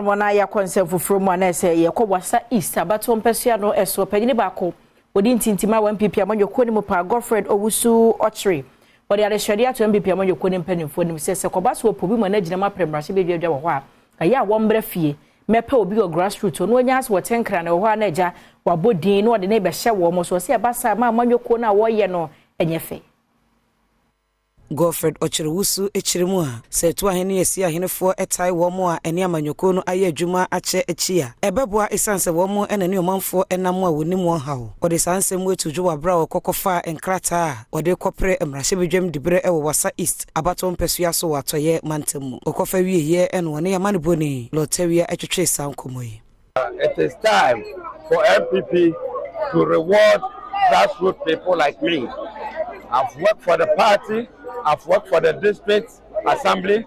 Mo na yɛakɔ nsɛm foforɔ mu a, na ɛsɛ yɛkɔ Wasa East abatoɔ mpɛsua no ɛso. Ɔpanyini baako wɔde ntintim a wɔn NPP amanyɔkuo no mu paa, Godfred Owusu Ɔkyere, wɔde adehyɛdeɛ ato NPP amanyɔkuo no mpanimfoɔ nim sɛ kɔba so wɔ bi mu a n'agyina mu apɛ mmarahyɛ wɔ hɔ a, ɛyɛ a wɔmbrɛ fie mɛpɛ obi wɔ grassroot ɔno anya ase wɔte Nkran na wɔ hɔ a, na agya wabɔ din na ɔde ne bɛhyɛ wɔn so. Ɔsɛ ɛba saa ma amanyɔkuo no a wɔreyɛ no ɛnyɛ fɛ. Godfred Ɔkyerɛwusu akyerɛ mu a, sɛ ɛto ahene yɛsi ahenefoɔ ɛtae wɔn mu a ɛne amanyɔkuo no ayɛ adwuma akyɛ akyi a, ɛbɛboa ɛsiane sɛ wɔn mu ɛna ne ɔmanfoɔ ɛnam a wɔnim wɔn haw. Wɔde saa nsɛm mu atu dwo wɔ aberɛ a wɔkɔkɔfaa nkrataa a wɔde kɔpere mmarahyɛbadwam diberɛ ɛwɔ Wasa East abatoɔ mpɛsua so wɔ Atɔyɛ mantam mu. Wɔkɔfa wieɛ ɛna wɔne amanebɔni Lɔtawia atwitwe saa nkɔmmɔ yi. It is time for NPP to reward grassroots people like me. I've worked for the party, I've worked for the district assembly.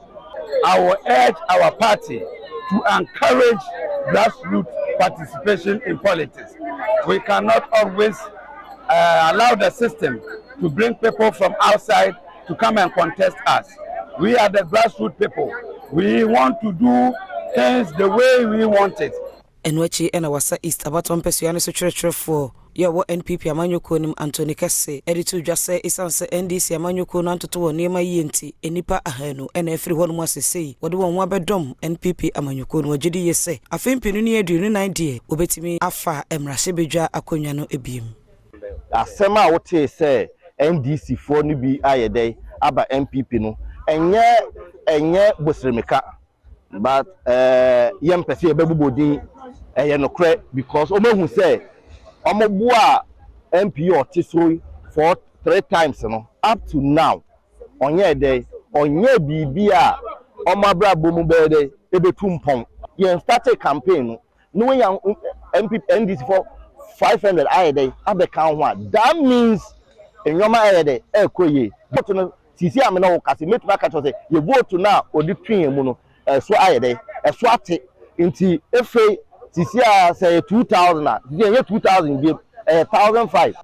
I will urge our party to encourage grassroots participation in politics. We cannot always allow the system to bring people from outside to come and contest us. We are the grassroots people. We want to do things the way we want it. Ɛno akyi ɛna Wasa East abatoɔ mpɛsua no so kyerɛkyerɛfoɔ yɛ ɔwɔ NPP amanyɔkuo nim, Antony Kɛse, ɛde to dwa sɛ ɛsiane sɛ NDC amanyɔkuo no antoto wɔ nneɛma yie nti, nnipa 200 ɛna ɛfiri hɔnom asesei wɔde wɔn ho abɛdɔm NPP amanyɔkuo no. Wɔgye di yie sɛ afe 2024 deɛ, wɔbɛtumi afa mmarahyɛbadwa akonnwa no ebiem. Asɛm a wotee sɛ NDC foɔ no bi ayɛ dɛ aba NPP no, ɛnyɛ bosiremika, but yɛn mpɛ sɛ yɛbɛbobɔ din. Ɛyɛ nokorɛ because wɔn ehu sɛ wɔn boa MP ɔte so for three times no, up to now ɔnyɛ dɛ ɔnyɛ biribi a wɔn abrabɔ mu bɛyɛ dɛ ebetu mpɔn. Yɛn start campaign no na wɔnya MP NDC for 500 ayɛ dɛ abɛka ho a, that means nneɛma ayɛ dɛ ɛɛkɔ yie. Vote no sisi amena wɔ kase mɛtumi aka kyerɛ sɛ yɛ vote no a ɔde twi yɛn mu no, ɛso ayɛ dɛ ɛso ate. Nti efe sisi a sɛ yɛ 2,000 a, sisi yɛn yɛ 2,000 bi, ɛyɛ 1,500.